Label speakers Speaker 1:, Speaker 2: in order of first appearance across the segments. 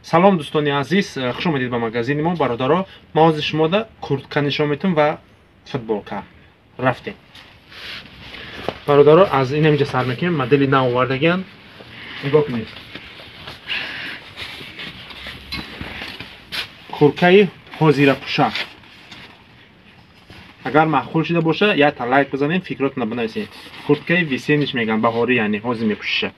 Speaker 1: Салом, дӯстони азиз, хуш омадед ба магазини мо, бародаро. Ман ҳозир шумода куртка нишон метум ва футболка. Рафтем. Бародаро, аз ин ҳаминҷа сар мекунем, модели нав овардагиан. Нигоҳ кунед. Курткаи ҳозирапӯша. Агар маъқул шуда боша, якта лайк бизанед, фикротонро бинависед. Курткаи весенний мегӯянд, баҳорӣ, яъне ҳозир мепӯшиша.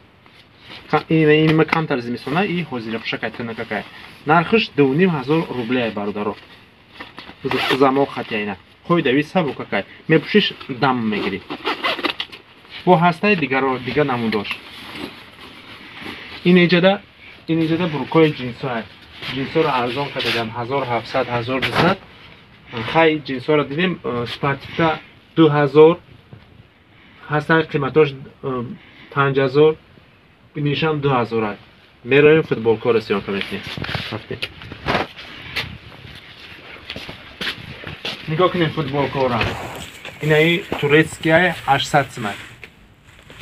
Speaker 1: Ин камтар зимистона, и ҳозирапӯша кайтанакакай. Нархиш 2500 рубле, бародаро. Замок хатия ина. Қоидави сабукакай. Мепӯшиш, дам мегирӣ. Бо ҳастаи дигаро, дига намудош. Ин иҷода брукои ҷинсоа. Ҷинсоро арзон кардаган 1700, 1200. Хай, ҷинсоро дидем, спортивка 2000 ҳастаи, қиматош 5000, инишам 2000. Меравем, футболкаро съёмка мекунем. Рафтем. Нигоҳ кунем футболкаро. Инаи турецкия 800 симай.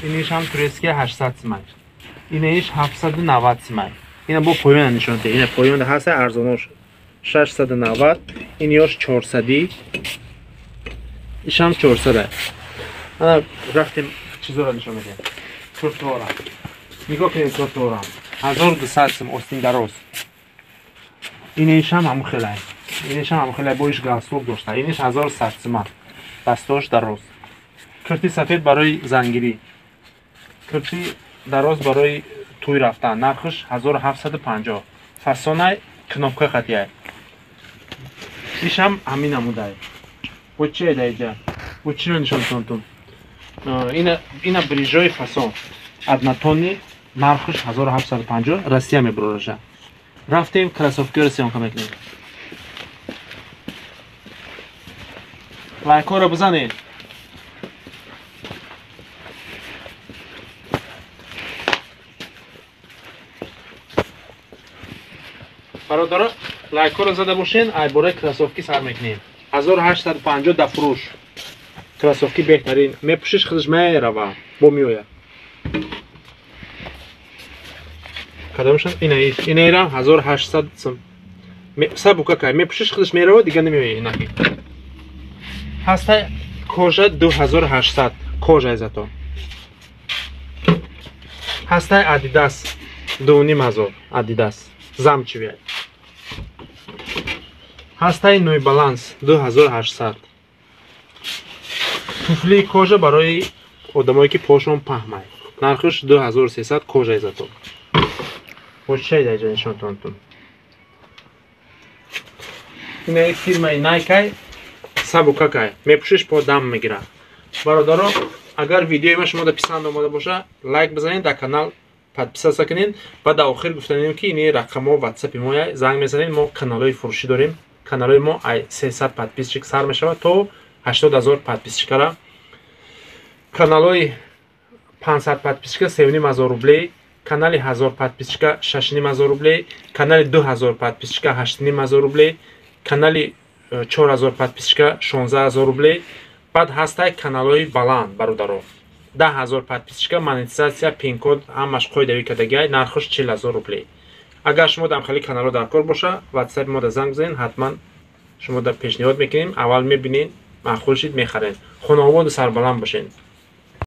Speaker 1: Инишам турецкия 800 симай. Инаиш 790 симай. Ина бо поёна нишон диҳ. Ина поёнда ҳаста арзонош 690, ин ёш 400, ишам 400. Ана рафтем, чизоро нишон медиҳем. Куртора. Нигоҳ кунем куртора. 1200 сим, остин дароз. Инишам ҳамун хелай. Инишам ҳамун хелай, бо иш галстук дошта. Иниш 1100 сима. Дастош дароз. Курти сафед барои зангирӣ. Курти дароз барои тӯй рафтан. Нархиш 1750. Фасонай кнопка хатияй. Ишам ҳамин намудай. Бо чи даиҷа? Бо чиро нишон тонтум? Ина брижои фасон. Однотонный, нархиш 1750, Россия мебурораша. Рафтем, кроссовкиро съёмка мекунем. Лайкҳоро бизанед. Бародаро, лайкҳоро зада бошен, айбораи кроссовки сар мекунем. 1850 да фурӯш. Кроссовки беҳтарин. Мепӯшиш, худаш мерава, бо меояд. Кадомшон? Инаи, инаирам 1800 сум. Сабука кай, мепӯшиш, худаш мерава, дига намеояд инаки. Ҳаста кожа 2800, кожа зато. Ҳастай Adidas 2500, Adidas замчивия. Ҳастаи New Balance 2800. Туфлии кожа барои одамое ки пошон паҳмай. Нархиш 2300, кожаи зато. Бо чай даҷа нишон тонтун. Инаи фирмаи Nike сабукакай. Мепӯшиш, по дам мегирад. Бародаро, агар видеои ма шумо да писанд омада боша, лайк бизанед, дар канал подписаться кунед ва дар охир гуфтанем, ки ини рақамҳо ватсапи мо, занг мезанед. Мо каналҳои фурӯшӣ дорем. Каналҳои мо ай 300 подписчик сар мешавад то 80 000 подписчикара. Каналҳои 500 подписчика 3500 рублей, канали 1000 подписчика 6500 рублей, канали 2000 подписчика 8500 рублей, канали 4000 подписчика 16 000 рублей. Баъд ҳастай каналҳои баланд, бародаро. 10 000 подписчика, монетизатсия, пин-код ҳамаш қоидавӣ кардагиай, нархаш 40 000 рублей. Агар шумо дар хеле каналҳо дар кор боша, ватсапи мо да занг бизанед, ҳатман шумо да пешниҳод мекунем. Аввал мебинед, маъқул шид, мехаред. Хонаободу сарбаланд бошед.